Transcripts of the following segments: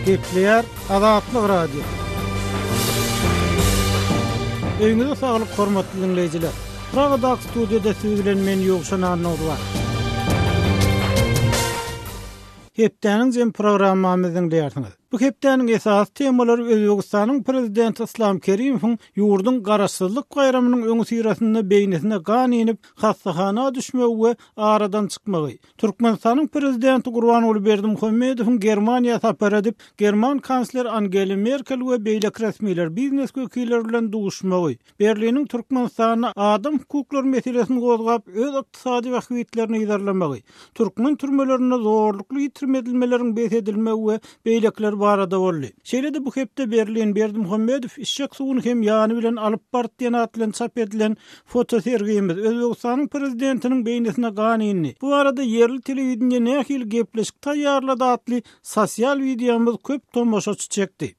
Gepleýär Azatlyk Radiosy. Öýüňize saglyk hormatly diňleýjiler. Pragadaky studiýada siz bilen men Ýowşan Annawar. Hepdäniň jem programmamyzy diňleýärsiňiz. Bu hepdäniň esasy temalary Özbegistanyň Prezidenti Yslam Kerimowyň ýurduň Garaşsyzlyk baýramynyň öňüsyrasynda beýnisine gan inip, hassahana düşmegi we aradan çykmagy, Türkmenistanyň Prezidenti Gurbanguly Berdimuhamedowyň Germaniýa sapar edip, german kansleri Angela Merkel we beýleki resmiler, biznes wekilleri bilen duşmagy, Berliniň Türkmenistanda adam hukuklary meselesini gozgap, öz ykdysady bähbitlerini yzarlamagy, türkmen türmelerinde zorlukly ýitirim edilmeleriň bes edilmegi we beýlekiler barada boldy. Şeýle-de bu hepde Berlin Berdimuhamedow içjek suwuny hem ýany bilen alyp bardy diýen at bilen çap edilen fotosergimiz Özbegistanyň prezidentiniň beýnisine gan indi. Bu barada ýerli telewideniýe nähili gepleşik taýýarlady atly sosial wideomyz köp tomaşaçy çekdi.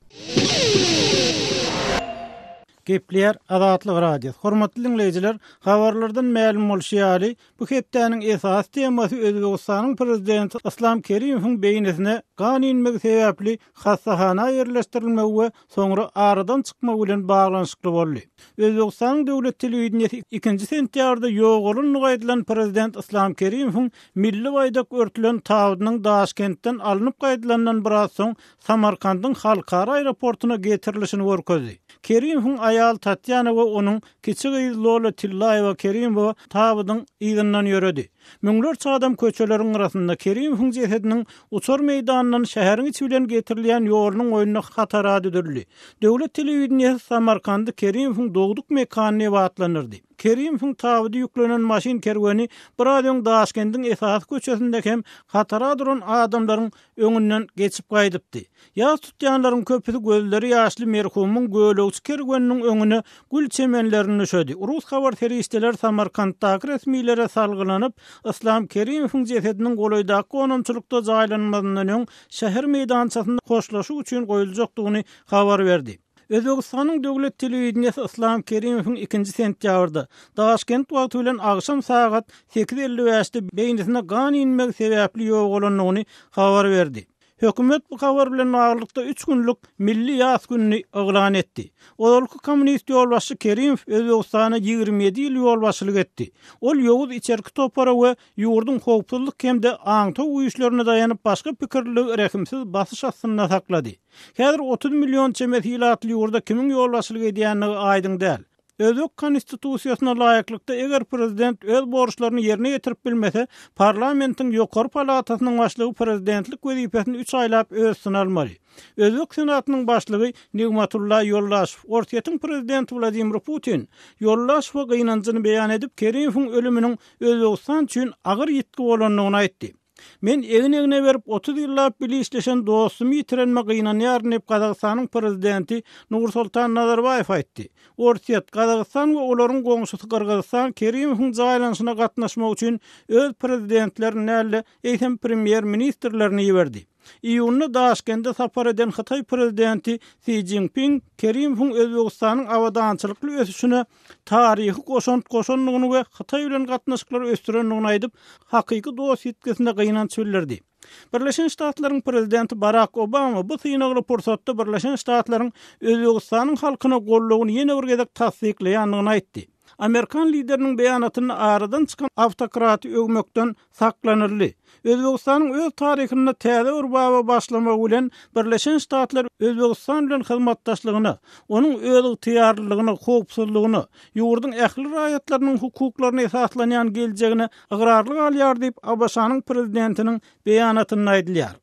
Gepleýär Azatlyk Radiosy. Hormatly diňleýjiler, habarlardan mälim bolşy ýaly, bu hepdäniň esasy temasy Özbegistanyň Prezidenti Yslam Kerimowyň beýnisine gan inmegi sebäpli hassahana ýerleşdirilmegi we soňra aradan çykmagy bilen baglanyşykly boldy. Özbegistanyň döwlet telewideniýesi ikinji sentýabrda ýogalandygy aýdylan Prezident Yslam Kerimowyň milli baýdak örtülen tabydynyň Daşkentden alnyp gaýdylandan biraz soň Samarkandyň halkara aeroportuna getirilişini görkezdi. Kerimowyň aýaly Tatýana we onuň kiçi gyzy Lola Tillaýewa Kerimowa tabydyň yzyndan ýöredi. Müňlerçe adam köçeleriň gyrasynda Kerimowyň jesediniň uçar meýdanyndan şäheriň içi bilen getirilýän ýolunyň boýunda hatara düzüldi. Döwlet telewideniýesi Samarkandy Kerimowyň dogduk mekany diýip atlandyrdy. Kerimowyň tabydy ýüklenen maşyn kerweni biraz öň Daşkendiň esasy köçesinde hem hatara duran adamlaryň öňünden geçip gaýdypdy. Ýas tutýanlaryň köpüsi gözleri ýaşly merhumyň gölegçi kerweniniň öňüne gül çemenlerini düşedi. Rus habar serişdeleri Samarkantdaky resmilere salgylanyp, Yslam Kerimowyň jesediniň golaýdaky gonamçylykda jaýlanmazyndan öň şäher meýdançasynda hoşlaşyk üçin goýuljakdygyny habar berdi. Özbegistanyň döwlet telewideniýesi Yslam Kerimowyň ikinji sentýabrda, Daşkent wagty bilen agşam sagat 8:55-de beýnisine gan inmegi sebäpli ýogalandygyny habar berdi. Hökümet bu habar bilen baglylykda üç günlük milli ýas gününi yglan etdi. Ozalky kommunist ýolbaşçy Kerimow Özbegistana 27 ýyl ýolbaşçylyk etdi. Ol ýowuz içerki topara we ýurduň howpsuzlyk hem-de aňtaw güýçlerine daýanyp başga pikirliligi rehimsiz basyş astynda saklady. Häzir 30 million çemesi ilatly ýurda kimiň ýolbaşçylyk edýändigi aýdyň däl. Özbek Konstitusiýasyna laýyklykda, eger prezident öz borçlaryny ýerine ýetirip bilmese, parlamentiň ýokary palatasynyň başlygy prezidentlik wezipesini üç aýlap öz üstüne almaly. Özbek Senatynyň başlygy Nigmatulla Ýoldaşew Orsýetiň prezidenti Wladimir Putin Ýoldaşewe gynanjyny beýan edip, Kerimowyň ölüminiň Özbegistan üçin agyr ýitgi bolandygyny aýtdy. Men egin-egne berip 30 ýyllap bile işleşen dostumy ýitirenime gynanýaryn diýip, Gazagystanyň prezidenti Nursultan Nazarbaýew aýtdy. Orsýet, Gazagystan we olaryň goňşusy Gyrgyzystan Kerimowyň jaýlanyşyna gatnaşmak üçin öz prezidentlerini däl-de, eýsem premýer-ministrlerini iberdi. Iýunda Daşkende sapar eden Hytaý prezidenti Si Szinpin Kerimowyň Özbegistanyň abadançylykly ösüşine taryhy goşant goşandygyny we Hytaý bilen gatnaşyklary ösdürendigini aýdyp, hakyky dost ýitgisine gynanç bildirdi. Birleşen Ştatlaryň prezidenti Barak Obama bu synagly pursatda Birleşen Ştatlaryň Özbegistanyň halkyna goldawyny ýene bir gezek tassyklaýandygyny aýtdy. Amerikan lideriniň beýanatynda aradan çykan awtokraty öwmekden saklanyldy. Özbegistanyň öz taryhynda täze bir baba başlamagy bilen Birleşen Ştatlar Özbegistan bilen hyzmatdaşlygyna, onuň özygtyýarlylygyna, howpsuzlygyna, ýurduň ähli raýatlarynyň hukuklaryna esaslanýan geljegine ygrarly galýar diýip, ABŞ-nyň Prezidentiniň beýanatynda aýdylýar.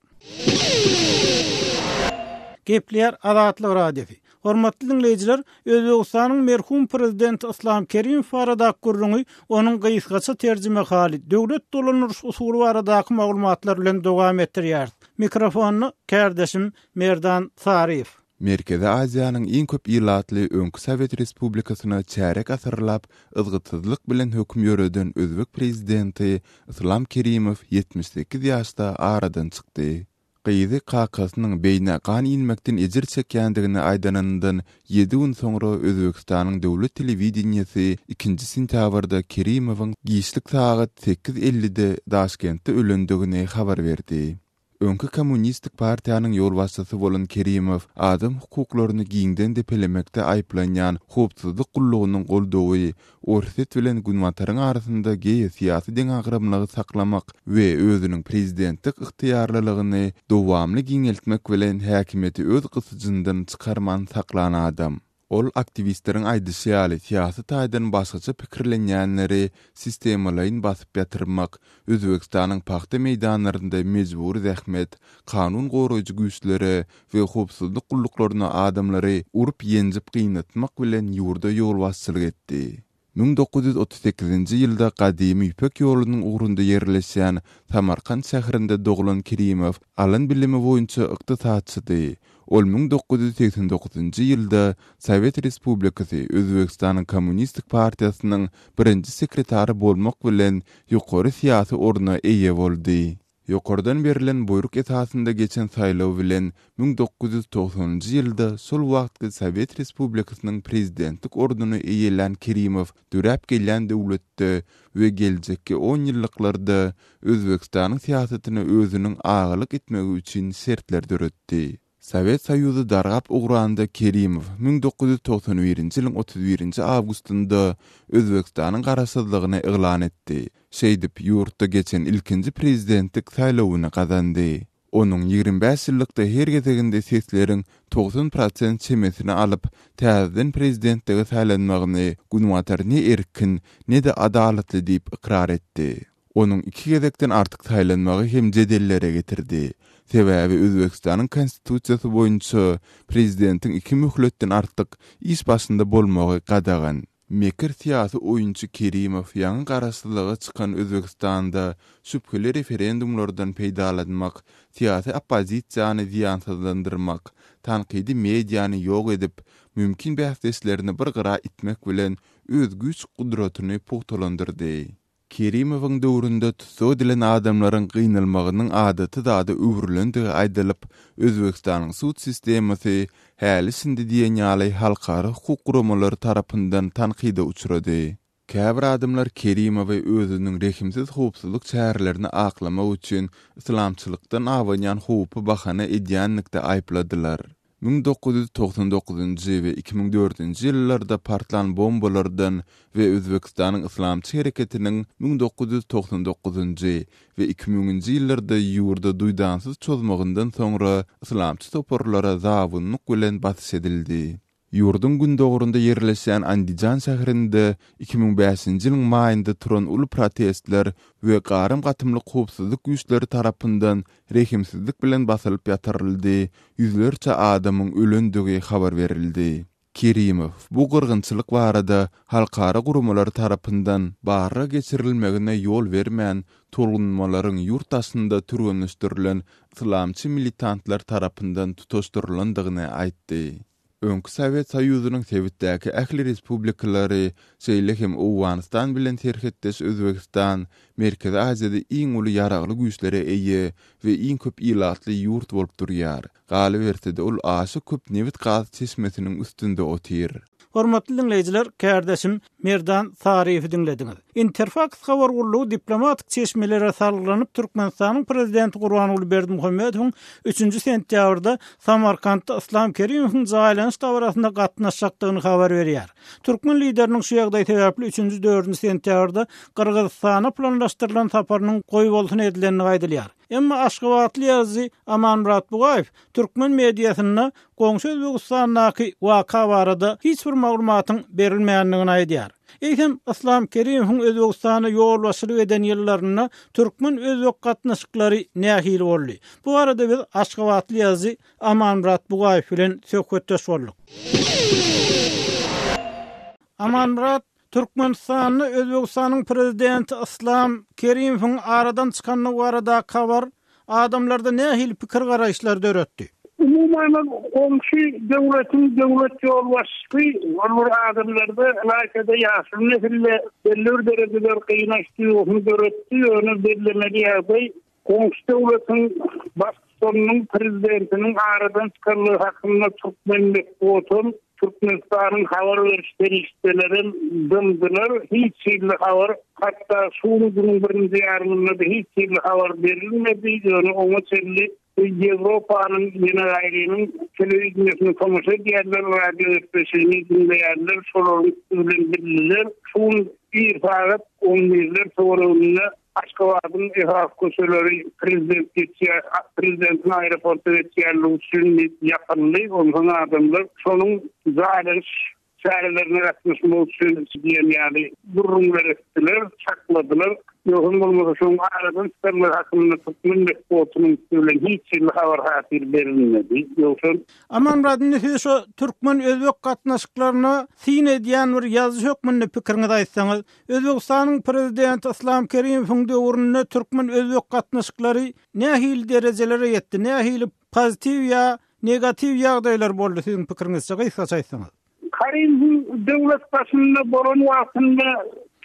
Gepleýär Azatlyk Radiosy. Hormatly diňleýjiler, Özbegistanyň merhum prezidenti Yslam Kerimow baradaky gürrüňi onuň gysgaça terjimehaly, döwlet dolandyryş usuly baradaky maglumatlar bilen dowam etdirýäris. Mikrofonda kärdeşim Merdan Saryýew. Merkezi Aziýanyň iň köp ilatly öňki sowet respublikasyna çärýek asyrlap yzgytsyzlyk bilen höküm ýöreden özbek prezidenti Yslam Kerimow 78 ýaşda aradan çykdy. Gyzy kakasynyň beýnä gan inmekden ejir çekýändigini aýdanyndan ýedi gün soňra Özbegistanyň döwlet telewideniýesi ikinji sentýabrda Kerimowyň giçlik sagat sekiz ellide Daşkentde ölendigini habar berdi. Öňki Kommunistik partiýanyň ýolbaşçysy bolan Kerimow adam hukuklaryny giňden depelemekde aýyplanýan howpsuzlyk gullugynyň goldawy, Orsýet bilen Günbataryň arasynda geosyýasy deňagramlygy saklamak we özüniň prezidentlik ygtyýarlylygyny dowamly giňeltmek bilen häkimiýeti öz gysyjyndan çykarman saklan adam. Ol aktiwistleriň aýdyşy ýaly, syýasy taýdan başgaça pikirlenýänleri sistemalaýyn basyp ýatyrmak, Özbegistanyň pagta meýdanlarynda mejbury zähmet, kanun goraýjy güýçlere we howpsuzlyk gulluklaryna adamlary urup-ýenjip gynatmak bilen ýurda ýolbaşçylyk etdi. 1938-nji ýylda gadymy Ýüpek ýolunyň ugrunda ýerleşýän Samarkant şäherinde doglan Kerimow alan bilimi boýunça ykdysatçydy. Ol 1989-njy ýylda Sowet Respublikasy Özbegistanyň Kommunistik partiýasynyň birinji sekretary bolmak bilen ýokary syýasy orna eýe boldy. Ýokardan berlen buýruk esasynda geçen saýlaw bilen 1990-njy ýylda şol wagtky Sowet Respublikasynyň prezidentlik ornuny eýelän Kerimow döräp gelýän döwletde we geljekki on ýyllyklarda Özbegistanyň syýasatyna özüniň agalyk etmegi üçin şertler döretdi. Sowet Soýuzy dargap ugranda Kerimow 1991-nji ýylyň 31-nji awgustynda Özbegistanyň garaşsyzlygyny yglan etdi. Şeýdip, ýurtda geçen ilkinji prezidentlik saýlawyny gazandy. Onuň 25 ýyllykda her gezeginde sesleriň 90 prosent çemesini alyp, täzeden prezidentlige saýlanmagyny Günbatar ne erkin, ne-de adalatly diýip ykrar etdi. Onuň iki gezekden artyk saýlanmagy hem jedellere getirdi. Sebäbi Özbegistanyň Konstitusiýasy boýunça prezidentiň iki möhletden artyk iş başynda bolmagy gadagan. Mekir syýasy oýunçy Kerimow ýaňy garaşsyzlyga çykan Özbegistanda şübheli referendumlardan peýdalanmak, syýasy oppozisiýany zyýansyzlandyrmak, tankydy mediany ýok edip, mümkin bäsdeşlerini bir gyra itmek bilen öz güýç-gudratyny pugtalandyrdy. Kerimowyň döwründe tussag edilen adamlaryň gynalmagynyň adaty zada öwrülendigi aýdylyp, Özbegistanyň sud sistemasy häli-şindi diýen ýaly halkara hukuk guramalary tarapyndan tankyda uçrady. Käbir adamlar Kerimowy özüniň rehimsiz howpsuzlyk çärelerini aklamak üçin yslamçylykdan abanýan howpy bahana edýänlikde aýypladylar. 1999-njy we 2004-nji ýyllarda partlan bombalardan we Özbegistanyň Yslamçy hereketiniň 1999-njy we 2000-nji ýyllarda ýurda duýdansyz çozmagyndan soňra yslamçy toparlara zabunlyk bilen basyş edildi. Ýurduň gündogarynda ýerleşýän Andijan şäherinde 2005-nji ýylyň maýynda turan uly protestler we garym-gatymlyk howpsuzlyk güýçleri tarapyndan rehimsizlik bilen basylyp ýatyryldy, ýüzlerçe adamyň ölendigi habar berildi. Kerimow bu gyrgynçylyk barada halkara guramalary tarapyndan barlag geçirilmegine ýol bermän, tolgunmalaryň ýurt daşynda türgenleşdirilen yslamçy militantlar tarapyndan tutaşdyrylandygyny aýtdy. Öňki Sowet Soýuzynyň sebitdäki ähli respublikalary, şeýle hem Owganystan bilen serhetdeş Özbegistan Merkezi Aziýada iň uly ýaragly güýçlere eýe we iň köp ilatly ýurt bolup durýar. Galyberse-de, ol aşa köp nebit-gaz çeşmesiniň üstünde otyr. Hormatly diňleýjiler, kärdeşim Merdan Saryýewi diňlediňiz. Interfaks habar gullugy diplomatik çeşmelere salgylanyp, Türkmenistanyň Prezidenti Gurbanguly Berdimuhamedowyň üçünji sentýabrda Samarkantda Yslam Kerimowyň jaýlanyş dabarasyna gatnaşjakdygyny habar berýär. Türkmen Lideriniň şu ýagdaý sebäpli üçünji, dördünji sentýabrda Gyrgyzystana planlaşdyrylan saparynyň goýbolsun edilendigi aýdylýar. Emma aşgabatly ýazyjy Amanmyrat Bugaýew türkmen mediasynda goňşy Özbegistandaky waka barada hiç bir maglumatyň berilmändigini aýdýar. Eýsem, Yslam Kerimowyň Özbegistana ýolbaşçylyk eden ýyllarynda türkmen-özbek gatnaşyklary nähili boldy? Bu barada biz aşgabatly ýazyjy Amanmyrat Bugaýew bilen söhbetdeş bolduk. Amanmyrat, Türkmenistanda Özbegistanyň prezidenti Yslam Kerimowyň aradan çykandygy baradaky habar adamlarda nähili pikir-garaýyşlary döretdi? Umuman, goňşy döwletiň döwlet ýolbaşçysy ol bir adamlarda, ylaýta-da ýaşuly nesilde belli bir derejede bir gynanç duýgusyny döretdi, ýöne bellemeli ýagdaý, goňşy döwletiň baştutanynyň, prezidentiniň aradan çykanlygy hakynda türkmen metbugatam. Türkmenistanyň habar beriş serişdelerem dymdylar, hiç hili habar, hatda şu günüň birinji ýarymynda-da hiç hili habar berilmedi, ýöne oňa çenli Ýewropanyň ýene gaýrynyň telewideniýesine tomaşa edýärler, radio gepleşigini diňleýärler, şolaryň üsti bilen bildiler. Şu gün ir sagat on birler töwereginde Aşgabadyň esasy köçeleri prezident geçýär, prezidentiň aeroporta geçýänligi üçin diýip ýapyldy. Onsoň adamlar şonuň jaýlanyş çärelerine gatnaşmak üçin diýen ýaly gürrüňler etdiler, çakladylar. Ýogsam bolmasa şonuň aradan çykanlygy hakynda türkmen metbugatynyň üsti bilen hiç hili habar-hatyr berilmedi. Ýogsam. Amanmyrat indi siz şu türkmen-özbek gatnaşyklaryna syn edýän bir ýazyjy hökmünde pikiriňizi aýtsaňyz, Özbegistanyň prezidenti Yslam Kerimowyň döwründe türkmen-özbek gatnaşyklary nähili derejelere ýetdi, nähili pozitiw ýa negatiw ýagdaýlar boldy siziň pikiriňizçe gysgaça aýtsaňyz? Karimowyň döwlet başynda bolan wagtynda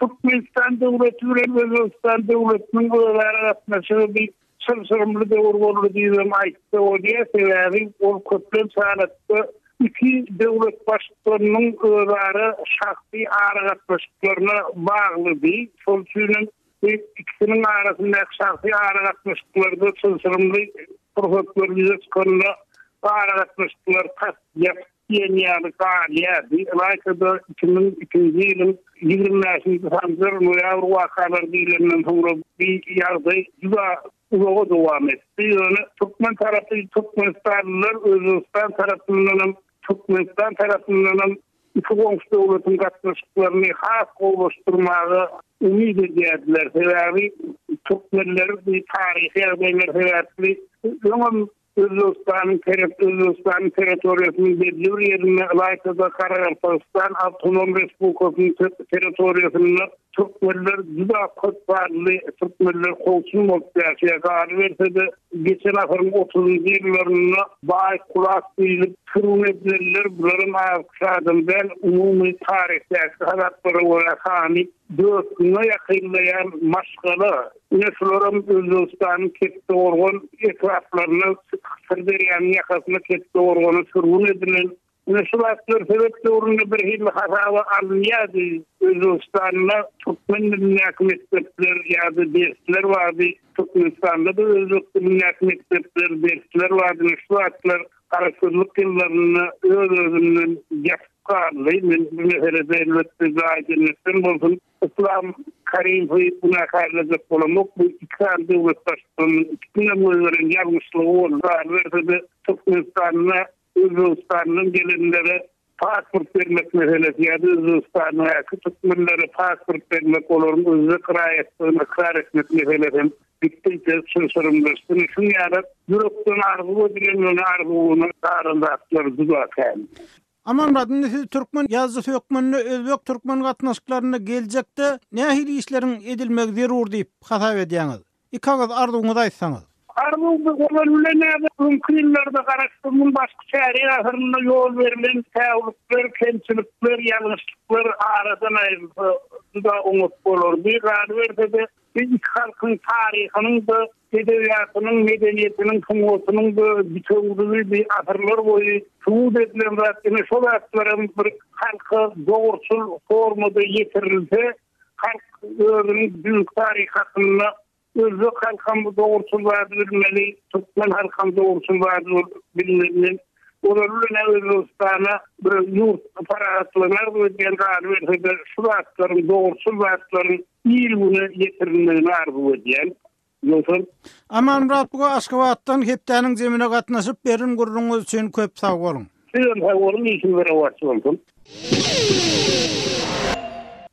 Türkmenistan döwleti bilen Özbegistan döwletiniň özara gatnaşygy bir çylşyrymly döwür boldy diýibem aýtsa bolýar. Sebäbi ol köplenç halatda iki döwlet baştutanynyň özara şahsy aragatnaşyklaryna baglydy. Şol üçinem bu ikisiniň arasyndaky şahsy aragatnaşyklarda çylşyrymly pursatlar ýüze çykanda bu aragatnaşyklar tas ýapyk diýen ýaly galýardy. Ylaýta-da 2002-nji ýylyň 25-nji Sanjar noýabr wakalary diýlenden soňra bu ýagdaý juda uzaga dowam etdi. Ýöne türkmen tarapy türkmenistanlylar Özbegistan tarapyndanam, Türkmenistan tarapyndanam iki goňşy döwletiň gatnaşyklaryny has gowulaşdyrmaga umyt edýärdiler. Sebäbi türkmenler bu taryhy ýagdaýlar sebäpli öňem Özbegistanyň Özbegistanyň territoriýasynyň belli bir ýerinde, ylaýta-da Garagalpagystan Awtonom Respublikasynyň territoriýasynda türkmenler juda köp sanly türkmenler kowçum bolup ýaşaýar. Galyberse-de, geçen asyryň otuzynjy ýyllarynda baý kulak diýlip sürgün edilenler, bularam az-köp adam däl, umumy taryhdaky hasaplara görä sany 4000-e ýakynlaýan maşgala, ine şularam Özbegistanyň Kettegorgan etraplaryna, Syrderýanyň ýakasyna Kettegorgana sürgün edilen. Ine şu zatlar sowet döwründe bir hili hasaba alynýardy. Özbegistanda türkmen dilindäki mekdepler ýa-da dersler bardy. Türkmenistanda-da özbek dilindäki mekdepler, dersler bardy. Ine şu zatlar Garaşsyzlyk ýyllarynda öz-özünden ýatyp galdy. Men bu meselede elbetde jaýy jennetden bolsun, Yslam Karimowy günäkärlejek bolamok. Bu iki sany döwlet baştutanynyň ikisiniň hem goýberen ýalňyşlygy boldy. Galyberse-de, Türkmenistanda Özbegistandan gelenlere pasport bermek meselesi ýa-da Özbegistandaky türkmenlere pasport bermek, olaryň özbek raýatlygyny ykrar etmek meselesi hem gitdigiçe çylşyrymlaşdy. Ine, şuň ýaly ýürekden arzuw edilen, ýöne arzuwyna galan zatlar juda kän. Amanmyrat, indi siz türkmen ýazyjysy hökmünde özbek-türkmen gatnaşyklarynda geljekde nähili işleriň edilmegi zerur diýip hasap edýäňiz? Iki agyz arzuwyňyzy aýtsaňyz. Arzuw bu olar bilen näme öňki ýyllarda garaşsyzlygyň başky çärýek asyrynda ýol berlen säwlikler, kemçilikler, ýalňyşlyklar aradan aýrylsa juda oňat bolardy. Galyberse-de, bu iki halkyň taryhynyň-da, edebiýatynyň, medeniýetiniň, sungatynyň-da bitewüligi bi asyrlar boýy subut edilen zat. Ine şo zatlaram bir halka dogruçyl formada ýetirilse, Halk özüniň düýnki taryhy hakynda özbek halkam bu dogruçyl zady bilmeli, türkmen halkam dogruçyl zady bilmeli. Men olar bilen Özbegistana bir ýurt parahatlygyny arzuw edýän galyberse-de şu zatlaryň dogruçyl zatlaryň il-güne ýetirilmegini arzuw edýän. Ýogsam. Amanmyrat buga Aşgabatdan hepdäniň jemine gatnaşyp beren gürrüňiňiz üçin köp sag boluň. Sizem sag boluň işiňiz rowaç bolsun.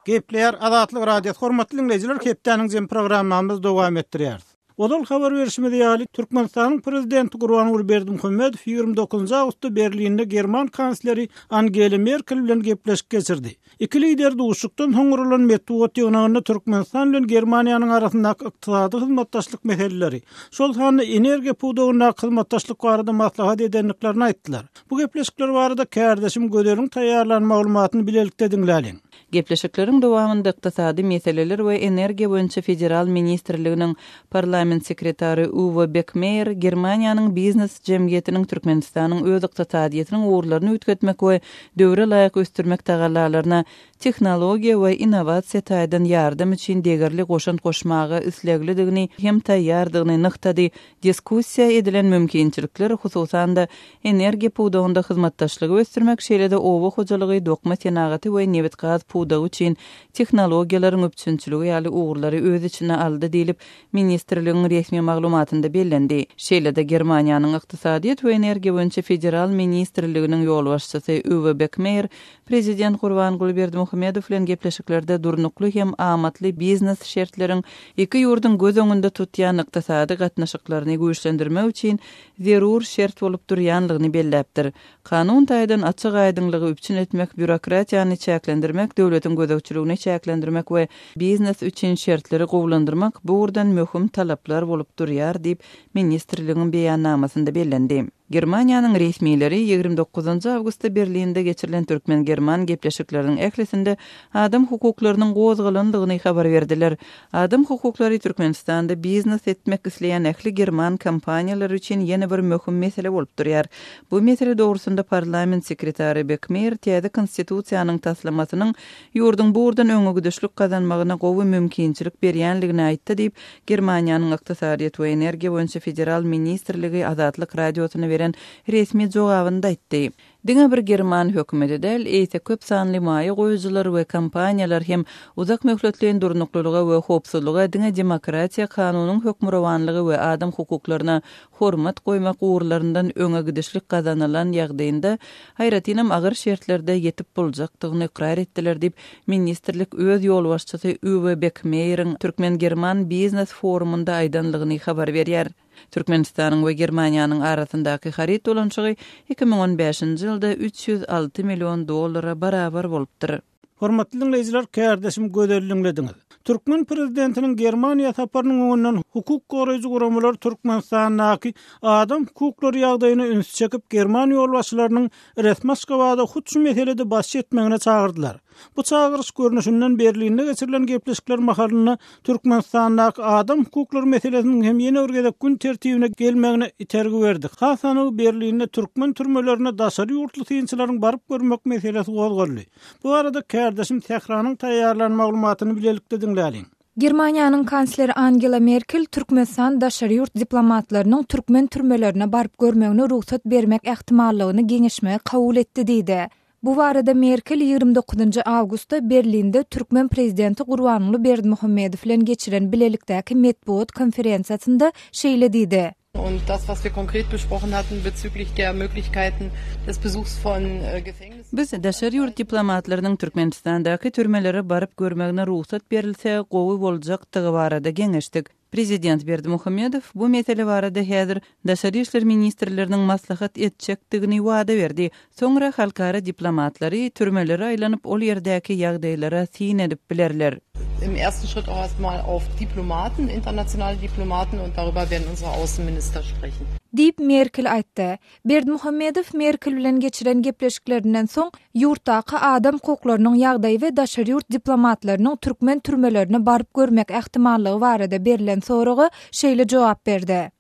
Gepleýär Azatlyk Radiosy Hormatly diňleýjiler hepdäniň jemi programmamyzy dowam etdirýäris. Ozal habar berşimiz ýaly, Türkmenistanyň Prezidenti Gurbanguly Berdimuhamedow 29 awgustda Berlinde german kansleri Angela Merkel bilen gepleşik geçirdi. Iki lider duşuşykdan soň guralan metbugat ýygnagynda Türkmenistan bilen Germaniýanyň arasyndaky ykdysady hyzmatdaşlyk meseleleri, şol sanda energiýa pudagyndaky hyzmatdaşlyk barada maslahat edendiklerini aýtdylar. Bu gepleşikler barada kärdeşim Gözeliň taýýarlan maglumatyny bilelikde diňläliň. Gepleşikleriň dowamynda Ykdysady meseleler we energiýa boýunça federal ministrliginiň parlament sekretary Uwe Bekmeýer Germaniýanyň biznes jemgyýetiniň Türkmenistanyň öz ykdysadyýetiniň ugurlaryny üýtgetmek we döwre laýyk ösdürmek tagallalaryna tehnologiýa we innowasiýa taýdan ýardam üçin degerli goşant goşmaga isleglidigini hem taýýardygyny nygtady Diskussiýa edilen mümkinçilikler, hususan-da, energiýa pudagynda hyzmatdaşlygy ösdürmek, şeýle-de oba hojalygy, dokma senagaty we nebit-gaz pudagy üçin tehnologiýalaryň üpjünçiligi ýaly ugurlary öz içine aldy diýlip, ministrligiň resmi maglumatynda bellendi. Şeýle-de, Germaniýanyň Ykdysadyýet we energiýa boýunça federal ministrliginiň ýolbaşçysy Uwe Bekmeýer Prezident Gurbanguly Berdimuhamedow bilen gepleşiklerde durnukly hem amatly biznes şertleriň iki ýurduň göz öňünde tutýan ykdysady gatnaşyklaryny güýçlendirmek üçin zerur şert bolup durýanlygyny belläpdir. Kanun taýdan açyk-aýdyňlygy üpjün etmek, býurokratiýany çäklendirmek, döwletiň gözegçiligini çäklendirmek we biznes üçin şertleri gowulandyrmak bu ugurdan möhüm talaplar bolup durýar diýip, ministrligiň beýannamasynda bellendi. Germaniýanyň resmileri 29 awgustda Berlinde geçirilen türkmen-german gepleşikleriniň ählisinde adam hukuklarynyň gozgalandygyny habar berdiler. Adam hukuklary Türkmenistanda biznes etmek isleýän ähli german kompaniýalary üçin ýene bir möhüm mesele bolup durýar. Bu mesele dogrusynda parlament sekretary Bekmeýer täze konstitusiýanyň taslamasynyň ýurduň bu ugurdan öňegidişlik gazanmagyna gowy mümkinçilik berýänligini aýtdy diýip, Germaniýanyň Ykdysadyýet we energiýa boýunça federal ministrligi Azatlyk Radiosyna beren resmi jogabynda aýtdy. Diňe bir german hökümeti däl, eýse köp sanly maýa goýujylar we kompaniýalar hem uzak möhletleýin durnuklylyga we howpsuzlyga diňe demokratiýa, kanunyň hökmürowanlygy we adam hukuklaryna hormat goýmak ugurlaryndan öňe gidişlik gazanylan ýagdaýynda, aýratynam agyr şertlerde ýetip boljakdygyny ykrar etdiler diýip, ministrlik öz ýolbaşçysy Uwe Bekmeýeriň türkmen-german biznes forumynda aýdanlygyny habar berýär. Türkmenistanyň we Germaniýanyň arasyndaky haryt dolanyşygy 2015-nji ýylda 306 million dollara barabar bolupdyr. Hormatly diňleýjiler, kärdeşim Gözeli diňlediňiz. Türkmen prezidentiniň Germaniýa saparynyň öňünden hukuk goraýjy guramalar Türkmenistandaky adam hukuklary ýagdaýyna ünsi çekip, german ýolbaşçylarynyň resmi Aşgabada hut şu meselede baş çekmegine çagyrdylar. Bu çagyryş görnüşinden Berlinde geçirilen gepleşikler mahalynda Türkmenistandaky adam hukuklary meselesiniň hem ýene bir gezek gün tertibine gelmegine itergi berdi. Has anygy Berlinde türkmen türmelerine daşary ýurtly synçylaryň baryp görmek meselesi gozgaldy. Bu barada kärdeşim Sähranyň taýýarlan maglumatyny bilelikde diňläliň. Germaniýanyň kansleri Angela Merkel Türkmenistan daşary ýurt diplomatlarynyň türkmen türmelerine baryp görmegine rugsat bermek ähtimallygyny geňeşmegi kabul etdi diýdi. Bu barada Merkel 29 awgustda Berlinde türkmen prezidenti Gurbanguly Berdimuhamedow bilen geçiren bilelikdäki metbugat konferensiýasynda şeýle diýdi. Und das, was wir konkret besprochen hatten bezüglich der Möglichkeiten des Besuchs von Gefängnissen. Biz daşary ýurt diplomatlarynyň Türkmenistandaky türmelere baryp görmegine rugsat berilse gowy boljakdygy barada geňeşdik. Prezident Berdimuhamedow bu mesele barada häzir daşary işler ministrleriniň maslahat etjekdigini wada berdi. Soňra halkara diplomatlary türmelere aýlanyp, ol ýerdäki ýagdaýlara syn edip bilerler. Im ersten Schritt auch erst mal auf Diplomaten, internationale Diplomaten und darüber werden unsere Außenminister sprechen. Diýip, Merkel aýtdy. Berdimuhamedow Merkel bilen geçiren gepleşiklerinden soň, ýurtdaky adam hukuklarynyň ýagdaýy we daşary ýurt diplomatlarynyň türkmen türmelerine baryp görmek ähtimallygy barada berlen soraga şeýle jogap berdi.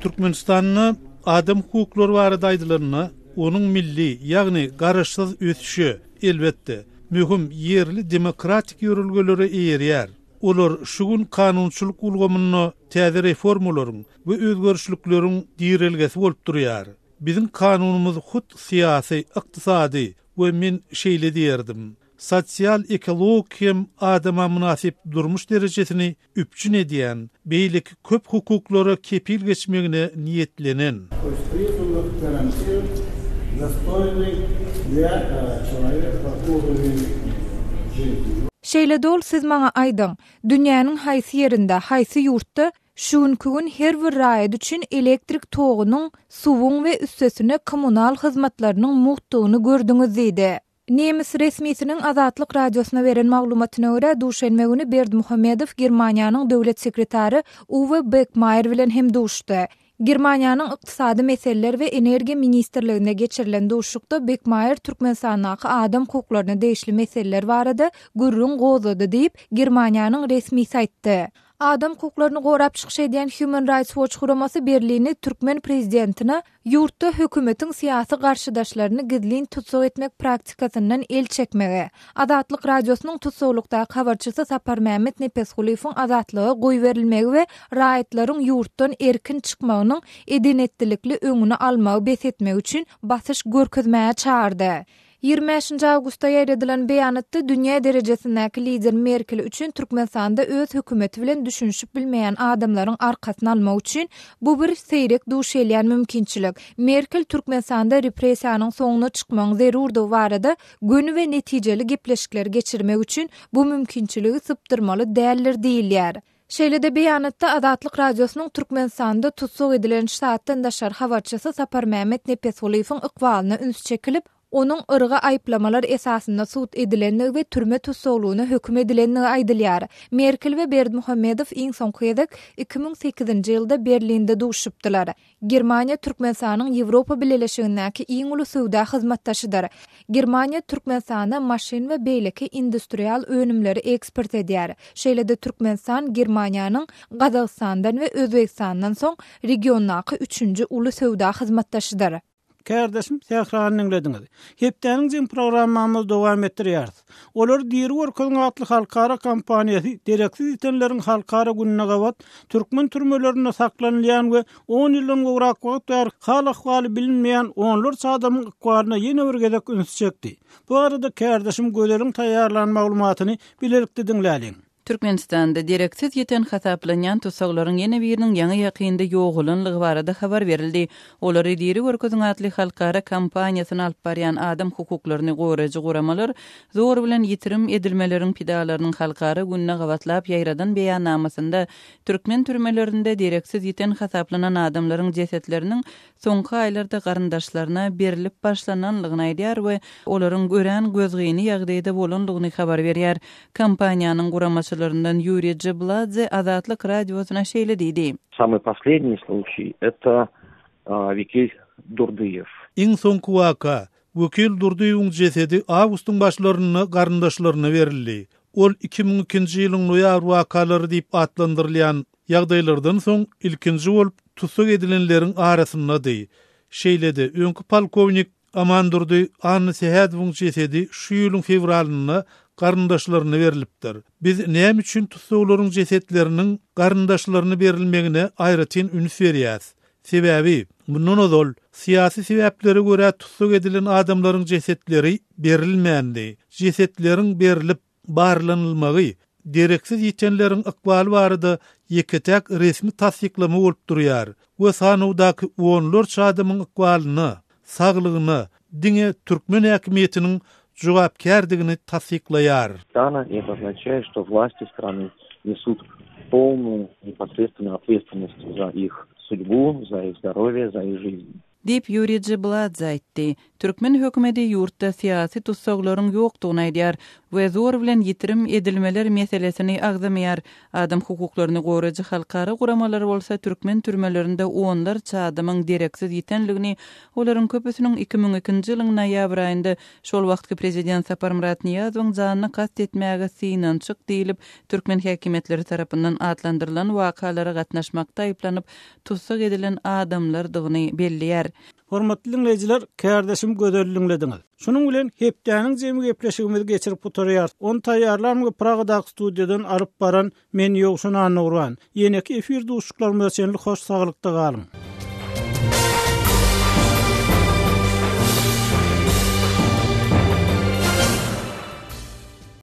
Türkmenistanda adam hukuklary barada aýdylanda, onuň milli, ýagny garaşsyz ösüşe, elbetde, möhüm ýerli demokratik ýörelgelere eýerýär. Olar şu gün kanunçylyk ulgamynda täze reformalaryň we özgerişlikleriň girelgesi bolup durýar. Biziň kanunymyz hut syýasy, ykdysady we men şeýle diýerdim, sosial-ekologik hem adama mynasyp durmuş derejesini üpjün edýän beýleki köp hukuklara kepil geçmegine niýetlenen. Şeýle-de ol siz maňa aýdyň, dünýäniň haýsy ýerinde, haýsy ýurtda şu günki gün her bir raýat üçin elektrik togunyň, suwuň we üstesine kommunal hyzmatlarynyň mugtdugyny gördüňiz diýdi. Nemes resmisiniň Azatlyk Radiosyna beren maglumatyna görä, duşenbe güni Berdimuhamedow Germaniýanyň döwlet sekretary Uwe Bekmaýer bilen hem duşdy. Germaniýanyň Ykdysady meseleler we energiýa ministrliginde geçirilen duşuşykda Bekmaýer Türkmenistandaky adam hukuklaryna degişli meseleler barada gürrüň gozgady diýip, Germaniýanyň resmisi aýtdy. Adam hukuklaryny gorap çykyş edýän Human Rights Watch guramasy Berlini türkmen prezidentine ýurtda hökümetiň syýasy garşydaşlaryny gizlin tussag etmek praktikasyndan el çekmegi, Azatlyk Radiosynyň tussaglykdaky habarçysy Saparmämmet Nepesgulyýewiň azatlyga goýberilmegi we raýatlaryň ýurtdan erkin çykmagynyň eden-etdilikli öňüni almagy bes etmegi üçin basyş görkezmäge çagyrdy. 25-nji awgustda ýaýradylan beýanatda dünýä derejesindäki lider Merkel üçin Türkmenistanda öz hökümeti bilen düşünişip bilmeýän adamlaryň arkasyny almak üçin bu bir seýrek duş gelýän mümkinçilik. Merkel Türkmenistanda repressiýanyň soňuna çykmagyň zerurdygy barada göni we netijeli gepleşikleri geçirmek üçin bu mümkinçiligi sypdyrmaly däldir diýilýär. Şeýle-de beýanatda Azatlyk Radiosynyň Türkmenistanda tussag edilen ştatdan daşary habarçysy Saparmämmet Nepesgulyýewiň ykbalyna üns çekilip, onuň yrga aýyplamalar esasynda sud edilendigi we türme tussaglygyna höküm edilendigi aýdylýar. Merkel we Berdimuhamedow iň soňky gezek 2008-nji ýylda Berlinde duşupdylar. Germaniýa Türkmenistanyň Ýewropa Bileleşigindäki iň uly söwda hyzmatdaşydyr. Germaniýa Türkmenistana maşyn we beýleki industrial önümleri eksport edýär. Şeýle-de Türkmenistan Germaniýanyň Gazagystandan we Özbegistandan soň regiondaky üçünji uly söwda hyzmatdaşydyr. Kärdeşim Sährany diňlediňiz. Hepdäniň jemi programmamyzy dowam etdirýäris. Olary diri görkeziň atly halkara kampaniýasy dereksiz ýitenleriň halkara gününe gabat türkmen türmelerinde saklanylýan we on ýyldan gowrak wagt bäri hal-ahwaly bilinmeýän onlarça adamyň ykbalyna ýene bir gezek ünsi çekdi. Bu barada kärdeşim Gözeliň taýýarlan maglumatyny bilelikde diňläliň. Türkmenistanda dereksiz ýiten hasaplanýan tussaglaryň ýene biriniň ýaňy-ýakynda ýogalanlygy barada habar berildi. Olary diri görkeziň atly halkara kampaniýasyny alyp barýan adam hukuklaryny goraýjy guramalar zor bilen ýitirim edilmeleriň pidalarynyň halkara gününe gabatlap ýaýradan beýannamasynda türkmen türmelerinde dereksiz ýiten hasaplanan adamlaryň jesetleriniň soňky aýlarda garyndaşlaryna berlip başlananlygyny aýdýar we olaryň örän gözgyny ýagdaýda bolanlygyny habar berýär. Kampaniýanyň guramaçylaryndan Ýuriý Jebladze Azatlyk Radiosyna şeýle diýdi. Samyý posledniý sluçiý eto Wekil Durdyýew. Iň soňky waka, Wekil Durdyýewiň jesedi awgustyň başlarynda garyndaşlaryna berildi. Ol 2002-nji ýylyň noýabr wakalary diýip atlandyrylýan Ýagdaýlardan soň ilkinji bolup tussag edilenleriň arasyndady. Şeýle-de, öňki polkownik Amandurdy Annasähedowyň jesedi şu ýylyň fewralynda garyndaşlaryna berlipdir. Biz näme üçin tussaglaryň jesetleriniň garyndaşlaryna berilmegine aýratyn üns berýäs? Sebäbi, mundan ozal, syýasy sebäplere görä tussag edilen adamlaryň jesetleri berilmändi. Jesetleriň berlip, barlanylmagy, dereksiz ýitenleriň ykbaly barada ýeke-täk resmi tassyklama bolup durýar we sanawdaky onlarça adamyň ykbalyna, saglygyna diňe türkmen häkimiýetiniň jogapkärdigini tassyklaýar. Stana и это означает, что власти страны несут полную непосредственную ответственность за их судьбу, за их здоровье, за их жизнь. Diýip, Ýuriý Jibladze aýtdy. Türkmen hökümeti ýurtda syýasy tussaglaryň ýokdugyny aýdýar we zor bilen ýitirim edilmeler meselesini agzamaýar. Adam hukuklaryny goraýjy halkara guramalar bolsa türkmen türmelerinde onlarça adamyň dereksiz ýitenligini, olaryň köpüsiniň 2002-nji ýylyň noýabr aýynda şol wagtky prezident Saparmyrat Nyýazowyň janyna kast etmäge synanyşyk diýlip, türkmen häkimiýetleri tarapyndan atlandyrylan wakalara gatnaşmakda aýyplanyp, tussag edilen adamlardygyny belleýär. Hormatly diňleýjiler, kärdeşim Gözeli diňlediňiz. Şunuň bilen hepdäniň jemi gepleşigimizi geçirip gutarýarys. Ony taýýarlan we Pragadaky studiýadan alyp baran men Ýowşan Annagurban. Ýeneki efir duşuşyklarymyza çenli hoş saglykda galyň.